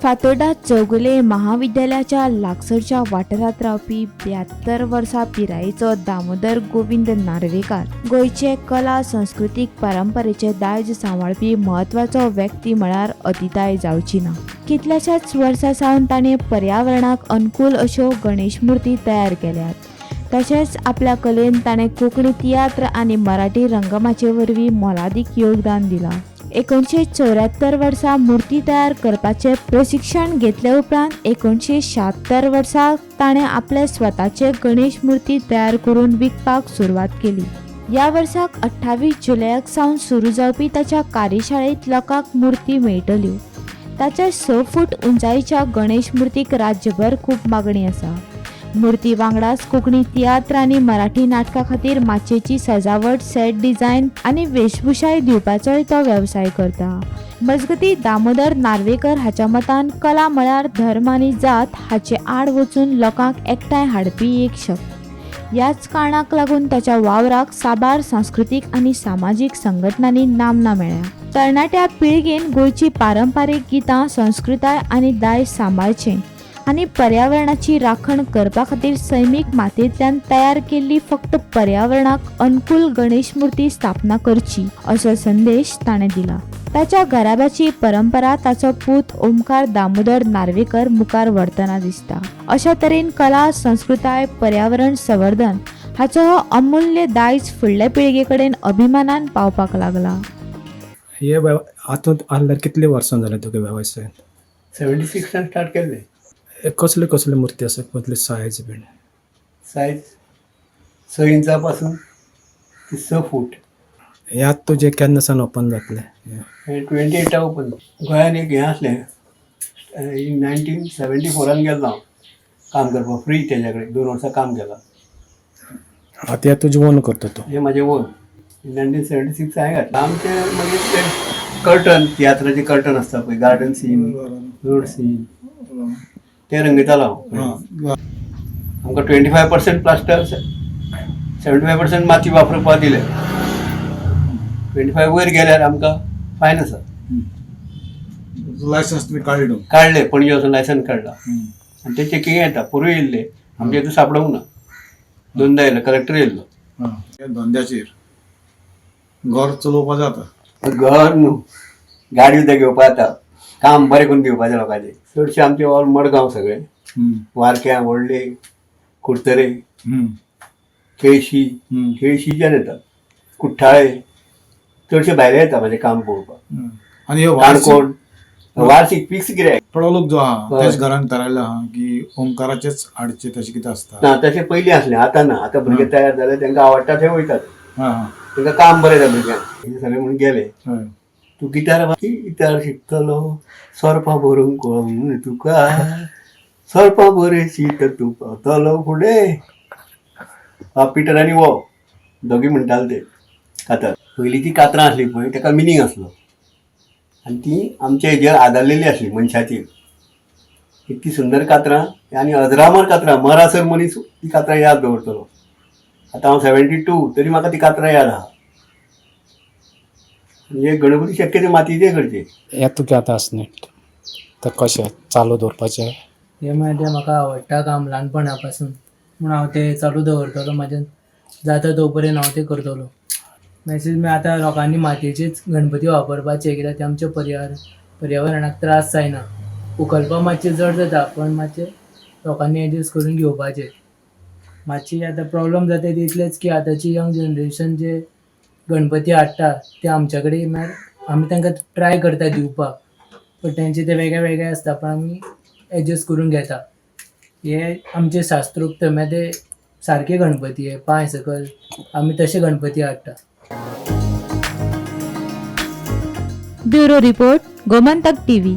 फातोर्डा चौगुले महाविद्यालयाच्या लागसरच्या वाठारांत रावपी 72 वर्सां पिरायेचो दामोदर गोविंद नार्वेकार गोंयचे कला संस्कृतीक परंपरेचे दायज सांबाळपी म्हत्वाचो व्यक्ती म्हळ्यार अतिताय जावची ना. कितल्याशाच वर्सां सावन ताणें पर्यावरणाक अनुकूल अश्यो गणेश मुर्ती तयार केल्यात. तशेंच आपल्या कलेन ताणें कोंकणी तियात्र आनी मराठी रंगमाचये वरवीं मोलादीक योगदान दिलां. 1974 वर्सा मूर्ती तयार करपाचें प्रशिक्षण घेतले उपरांत 1976 वर्सा ताणें आपले स्वताचे गणेश मूर्ती तयार करून विकपाक सुरवात केली. ह्या वर्साक 28 जुलयाक सावन सुरू जावपी ताच्या कार्यशाळेंत लोकांक मूर्ती मेळटल्यो. ताच्या 6 फूट उंचायेच्या गणेश मूर्तीक राज्यभर खूब मागणी आसा. मूर्ती वांगडाच कोंकणी तियात्र आनी मराठी नाटका खातीर माचयेची सजावट, सेट डिझायन आनी वेशभूषाय दिवपाचोय तो वेवसाय करता. मजगती दामोदर नार्वेकर हाच्या मतान कला म्हळ्यार धर्म आनी जात हाचे आड वचून लोकांक एकठांय हाडपी एक शक्त. ह्याच कारणाक लागून ताच्या वावराक साबार सांस्कृतीक आनी सामाजीक संघटनांनी नामना मेळ्ळ्या. तरणाट्या पिळगेन गोंयची पारंपारीक गितां, संस्कृताय आनी दायज सांबाळचें आनी पर्यावरणाची राखण करपा खातीर सैमीक मातयेंतल्यान तयार केल्ली फक्त पर्यावरणाक अनुकूल गणेश मूर्ती स्थापना करची असो संदेश ताणें दिला. ताच्या घराब्याची परंपरा ताचो पूत ओमकार दामोदर नार्वेकर मुखार व्हरतना दिसता. अशा तरेन कला, संस्कृताय, पर्यावरण संवर्धन हाचो हो अमूल्य दायज फुडल्या पिळगे कडेन अभिमानान पावपाक लागला. हे हातूंत आहल्यार कितले वर्सां जालें तुगे वेवसायान? 76 स्टार्ट केल्ले. कसले कसले मुर्ती आसा, कसले सायज बीन? सायज 6 इंचा पासून ते 6 फूट. हे आतां तुजें केन्ना सावन ओपन जातलें? हे 28 ओपन. गोंयान एक हें आसलें, 1974 गेल्लो हांव काम करपाक फ्री तेज्या कडेन 2 वर्सां काम केलां. आतां हें तुजें ओन करता तूं? हें म्हाजें ओन. 1976 हांवें घातलां. आमचें मागीर तें कर्टन, तियात्राचें कर्टन आसता पळय, गार्डन सीन, रोड सीन, तें रंगयतालो हांव. आमकां 25% प्लास्टर, 75% माती वापरपाक दिले. 25 वयर गेल्यार आमकां फायन आसा. लायसन्स तुमी काडलें? काडलें, पणजे वचून लायसन्स काडला आनी ते चॅकिंग येता. पोरूय येयल्ले आमचे, हितून सापडोंक ना. दोनदा येयलो, कलेक्टर येयल्लो. आं, धंद्याचेर घर चलोवपा जाता? घर न्हू, गाडी सुद्दां घेवपा जाता. काम बरें करून दिवपाचें लोकांचें. चडशे आमचे ऑल मडगांव सगळे, वारक्या, व्हडले, कुडतरे, केळशी, केळशीच्यान येतात, कुठ्ठाळे, चडशे भायले येता म्हाजें काम पळोवपाक. आनी हे काणकोण वार्षिक फिक्स गिरायक. थोडो लोक जो आहा त्याच घरान थारायला आहा की ओमकाराचेच हाडचे, तशें कितें आसता? ना, तशें पयलीं आसलें, आतां ना. आतां भुरगे तयार जाले, तांकां आवडटा थंय वयतात. तांकां काम बरें जाता भुरग्यांक. हे सगळे म्हणून गेले. तूं गिटार, गिटार शिकतलो, सोरपां भरूंक कोण तुका, सोरपां बरें तर तूं पावतलो फुडें. पिटर आनी वो दोगी म्हणटाले ते कातर. पयलींची कातरां आसली पळय, ताका मिनींग आसलो आनी ती आमच्या हेजेर आदारलेली आसली मनशाचेर. इतकी सुंदर कातरां आनी अजरामर कातरां, मरासर मनीस ती कातरां याद दवरतलो. आतां हांव 72 तरी म्हाका ती कातरां याद आहा. म्हणजे गणपती शक्य ते मातयेचे करचे. हें तुगे आतां आसा न्ही, तें कशें चालू दवरपाचें? हें म्हळ्यार तें म्हाका आवडटा काम ल्हानपणा पासून, म्हूण हांव तें चालू दवरतलो. म्हाज्यान जाता तो पर्यंत हांव तें करतलो. मॅसेज म्हळ्यार आतां लोकांनी मातयेचेच गणपती वापरपाचे, कित्याक ते आमच्या पर्यावरणाक त्रास जायना. उखलपाक मातशें जड जाता, पण मातशें लोकांनी एडजस्ट करून घेवपाचें. मातशी आतां प्रोब्लम जाता ती इतलेंच की आतांची यंग जनरेशन जे गणपती हाडटा ते आमच्या कडेन, म्हळ्यार आमी तांकां ट्राय करता दिवपाक, पण तेंचे ते वेगळे वेगळे आसता, पण आमी एडजस्ट करून घेता. हे आमचे शास्त्रोक्त म्हळ्यार ते सारके गणपती, हे पांय सकल आमी तशे गणपती हाडटा. Bureau report, Gomantak TV.